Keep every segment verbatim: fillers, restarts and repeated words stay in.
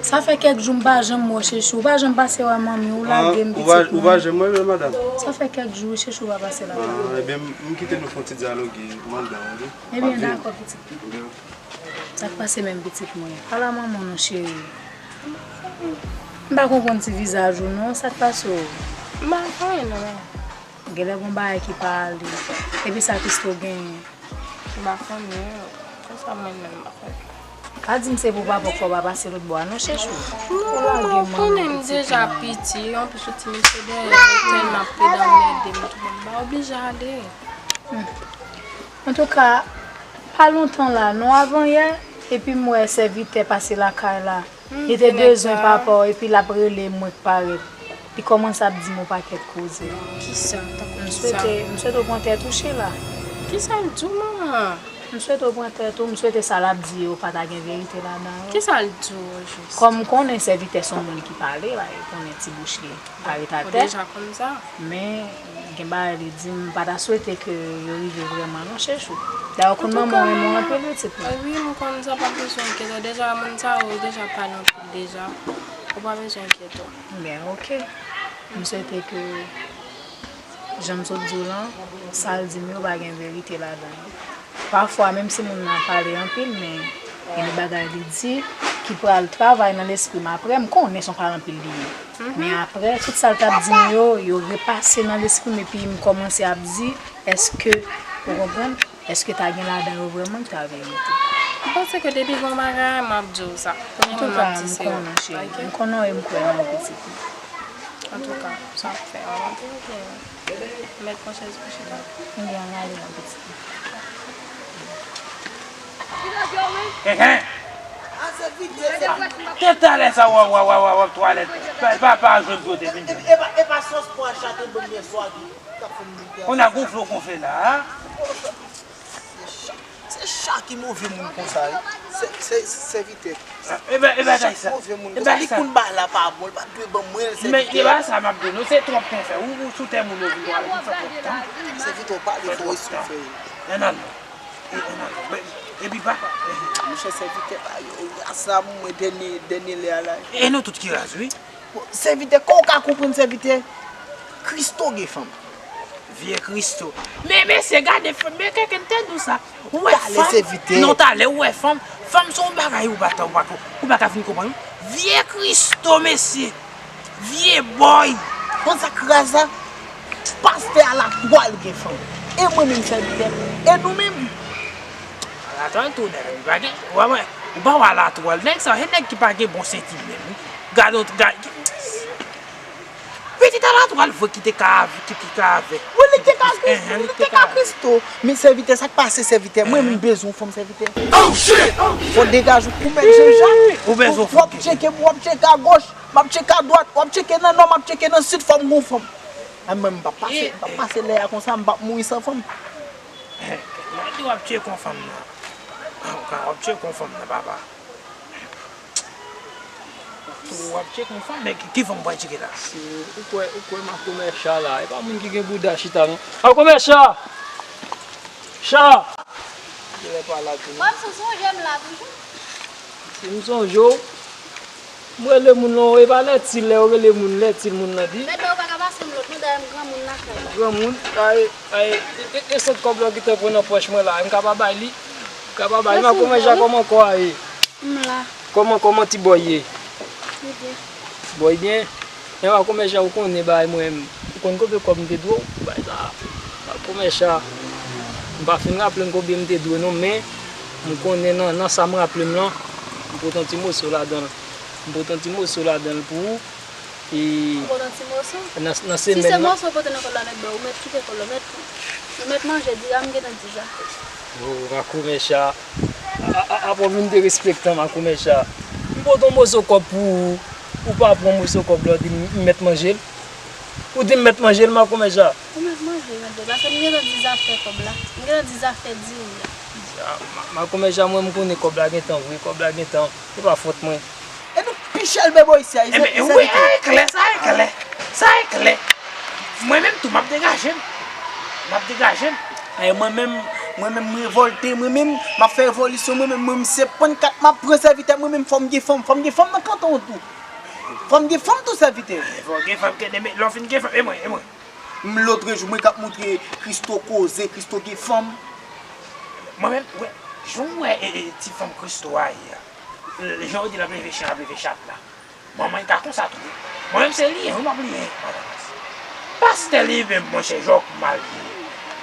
Sa fè kèk jou m pa janm wè w, Chechou. Ou pa janm pase wè manmi, ou lage m pitit mwen. Ou pa janm wè l, madanm? Sa fè kèk jou, Chechou, ou pa pase la. Ah, ebyen, m, m kite nou fè yon ti dyaloge, m anndan, oke? Ebyen, dakò, pitit mwen. Sa k pase menm, pitit mwen? Pale a manman w non, cheri. M pa konprann ti vizaj ou non, sa k pase w? M pa konprann non. Genlè gon bagay ki pa ale. Epi sa Christo genyen? M pa konnen, konsa mwen menm m pa konnen. Pa di m se pou papa w fè w pa pase lòt bò a non, Chechou. Non, ou lage manman, pitit mwen. Ou konnen m deja piti, anplis ou ti mesye dèyè, ou tèlman ap pede anmède m tou, m pa oblije ale. Hmm. Antouka, pa lontan la non, avan yè, epi m wè sèvitè pase lakay la. Li te bezwen papa w, epi l ap rele mwen k parèt. Li kòmanse ap di m yon pakèt koze. Kisa? Tankou kisa? M swete, m swete w pran tèt ou, Sheila. Kisa l di w, manman? M swete w pran tèt ou, m swete sa l ap di yo pa ta gen verite ladan yo. Kisa l di w, ojis? Kòm m konnen sèvitè se yon moun ki pale, ba, e konnen ti bouch li pa ret atè. Ou deja konn sa? Men, gen bagay li di m, m pa ta swete ke yo rive vrèman non, Chechou. Dayè, ou konn manman w renmen w anpil, pitit mwen. Wi, m konn sa, pa bezwen enkyete w. Deja, moun sa yo deja pale anpil deja. Ou pa bezwen enkyete w. Ben, oke. M swete ke, jan m sot di w lan, sa l di m yo pa gen verite ladan yo. Pafwa, menm si moun nan pale anpil, men gen de bagay li di ki pral travay nan lespri m apre. M konnen se yon pale anpil li ye. Men apre, tout sa l t ap di m yo, yo repase nan lespri m, epi m kòmanse ap di, èske, ou konprann? Èske ta gen ladan yo vrèman ki ta verite? M panse ke depi gon bagay, m ap di w sa. Premye moun m ap di se ou. Antouka, m konnen, cheri. M konnen w e m kwè nan ou, pitit mwen. Antouka, sa ap fè yon antre byen. Mèt pran chèz pou chita. Ebyen, ann ale non, pitit mwen. Hen, hen. Te talè sa w ap, w ap, w ap, w ap twalèt. Pa, pa, pa jwenn kote vin. E, e, e pa, e pa sòs pwa chate bon yè swa ki, k ap fè m. Kounye a gonfle w gonfle la, a? Se cha, se cha ki move moun konsa, wi. Se, se, se sèvitè. E ba, e bagay sa. Cha ki move moun konsa. Li konn bagay la pa bon, li pa t dwe ban mwen l, sèvitè. Men e pa sa m ap di w, non, se twòp konfè. Ou, ou sou tè moun yo vin twalèt, ou fè twòp tan. Sèvitè, w pale twò, e sou fè. Ann al non. E, ann al non. Epi pa. Monchè, sèvitè pa yo, ras la, mwen, dènye, dènye lè a la. E nou tout ki ras, wi. Bon, sèvitè, kòman w ka konprann sèvitè? Christo gen fanm. Vye Christo. Men mesye, gade fanm, men kenkenn tèt ou sa. Ou wè fanm? Non, talè, ou wè fanm. Fanm se yon bagay ou pa, ou pa, ou pa ka fin konprann. Vye Christo, mesye. Vye bòy. Konn sa k raz la? Pastè a latwal gen fanm. E mwen menm sèvitè? E nou menm? Latwal tou nèg, li pa gen, ou pa wè, ou pa wè latwal. Nèg sa, se nèg ki pa gen bon sentiman, wi. Gade yon, gade. Pitit a latwal vre ki te ka, ki te ka avè. Wi, li te ka Christo, li te ka Christo. Men sèvitè, sa k pase sèvitè? Mwen, m bezwen yon fanm sèvitè. Fò degaje w kou mèt Jean Jacques. Ou bezwen yon fanm. W ap tcheke, w ap tcheke agoch, m ap tcheke adwat, w ap tcheke nan nò, m ap tcheke nan sid, fò m gon fanm. A mwen, m p ap pase, m p ap pase lè a konsa, m p ap mouri san fanm. Lè w di w ap tcheke yon fanm nan. W ap tcheke yon fanm nan, papa. W ap tcheke yon fanm, men ki, ki fanm w pral tcheke la? Si ou kwè, ou kwè makomè Cha la, e pa moun ki gen bouda chita non. Makomè Cha! Cha! Genlè pa la tou non. Kòm si w sonje m la toujou. Si m sonje w, m rele moun lan, e pa Lètil, lè yo rele moun Lètil, moun nan di. Mèt la, ou pa ka pase m lòt non, dayè m granmoun lakay la. Granmoun, ay, ay, e, e, e sèt kòb la w gentan pran nan pòch mwen la, m ka pa bay li? M ka pa bay li? Makomè Cha, kòman kò a ye? M la. Kòman, kòman ti bòy ye? Li byen. Ti bòy byen? Men makomè Cha, ou konnen bagay mwen menm. Ou konn konbyen kòb m te dwe w pou bagay sa a? Makomè Cha, m pa fin raple m konbyen m te dwe non, men m konnen nan, nan sa m raple m lan, m pote yon ti moso ladan l. M pote yon ti moso ladan l pou ou. E ou pote yon ti moso? Nan, nan semèn nan. Si se moso w pote nan kòb la, mèt bò, ou mèt kite kòb la, mèt, ou mèt manje, di a m gentan di zafè. O, makomè Cha. A, a, a, apa w vin derespektan, makomè Cha. M pote yon moso kòb pou ou, ou pa pran moso kòb la, ou di m, m mèt manje l. Ou di m mèt manje l, makomè Cha. Ou mèt manje, mèt bwè, paske m gentan di zafè kòb la. M gentan di zafè diri a. A, ma, makomè Cha, mwen, m konnen kòb la gentan vre, kòb la gentan, se pa fòt mwen. E nou pi chèlbè bò isi a, wi, e klè, sa e klè. Sa e klè. Mwen menm tou, m ap degaje m. M ap degaje m. E mwen menm, Mwen menm m revòlte, mwen menm m ap fè revolisyon, mwen menm, mwen menm se prann kat m ap pran sèvitè, mwen menm fò m gen fanm, fò m gen fanm nan kanton an tou. Fò m gen fanm tou sèvitè. Fò w gen fanm, lè w fin gen fanm, e mwen, e mwen. M lotrejou, mwen k ap montre Christo koze, Christo gen fanm. Mwen menm, wè, jan w wè e, e, ti fanm Christo a ye a. Jan yo di l ap leve chen, ap leve chat la. Manman l ka konsa tou wi. Mwen menm se li, wi, m ap li, madanm. Pastè li menm, monchè, jòkma l ye.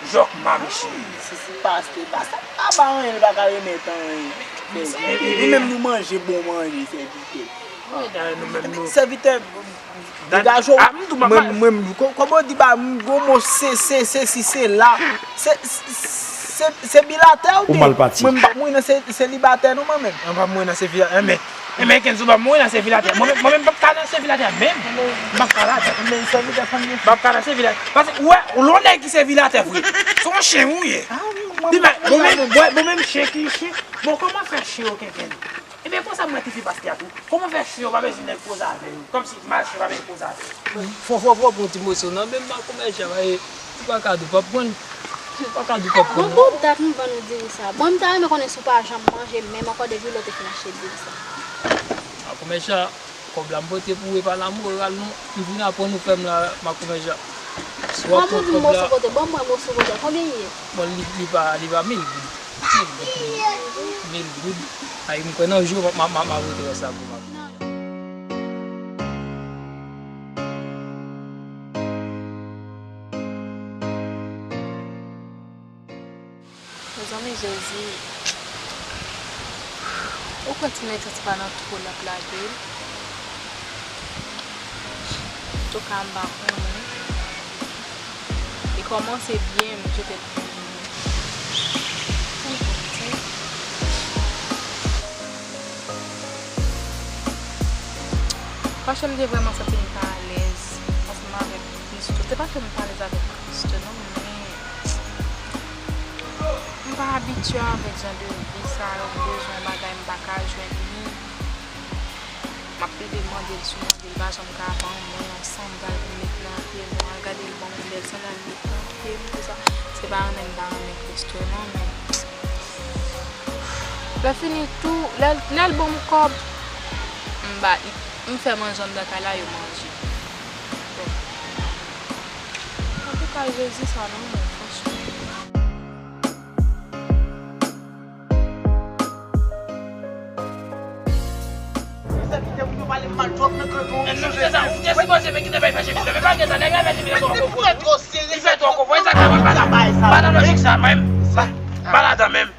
Jòkma, mesye. Si, si, pastè, pastè pa ba anyen, li pa ka remèt anyen. Li menm nou manje bon manje, sèvitè. Wi, dan nou menm nou. Sèvitè, degaje w. Mwen, mwen, kòman w di ba m gwo mo se, se, se, si, se la. Se, se, se bilatè ou byen? Ou mal pati. Mwen, m p ap mouri nan se, selibatè non, mwen menm. Mwen p ap mouri nan selibatè, men. Enben, Kenzo, m p ap mouri nan selibatè. Mwen menm, mwen menm, m p ap ka nan selibatè menm. M p ap ka ladan. M p ap ka nan selibatè. Paske, ou wè, ou lè w nèg ki selibatè vre. Se yon chen ou ye. Pi mal, bon menm, bon, bon menm chen ki chen. Bon, kòman fè chen yo kenken? Ebyen, konsa m wè tifi pastè a tou. Kòman fè chen yo pa bezwen nèg koze avè yo? Kòmsi mal chen pa bezwen koze avè yo. Fò, fò, fò, pran ti moso nan men m, makomè chavay. Ou pa ka di w p ap pran l. Ou pa ka di w p ap pran l. Bon, bon dat m ban nou diri sa. Bon, m ta renmen konnen si w pa janm manje menm ankò depi lè w te fin achte diri sa. Makomè cha, kòb la m pote pou repa lamoral nou. M vin aprann ou fè m la, makomè cha. Si w ap pran kòb la. Ban m yon moso kote, ban m wè moso kote. Konbyen l ye? Bon, li, li pa, li pa mil goud. Mil goud, mil goud. Ay, m kwè nan jou, m a, m a, m a rete wè sa pou m ap. Mezanmi, Jezi, ou kwè ti nèg sa se pa nan twou l ap lage l? Antouka, m pa konnen. Li kòmanse byen, m jete l pi byen. Paske m te vrèman santi m pa alèz ansanm avèk Christo. Se pa ke m pa alèz avèk Christo, non, men m pa abitye avèk jan de vi sa yo, m bezwen yon bagay, m pa ka jwenn li. M ap plede mande l sou mande l, pa janm ka ban mwen yon sandal pou m met nan pye m. Mwen al gade l ban mwen bèl sandal, m met nan pye m, tout sa. Se pa renmen m pa renmen Christo, non, men lè fini tou, lè, lè l ban m kòb, m ba, m fè manje anndan kay la, yo manje. Bon. Antouka, Jezi sa non, men franchman. Mesye, kite moun yo pale m mal twòp nan kanton an. Mesye, sa, ou te sipoze men kite bay fè chemiz, men pa gen sa, nèg la fè chemiz twò konfò. Li fè twò konfò, e sa k fè mwen pa nan, pa nan lojik sa menm. Pa, pa ladan menm.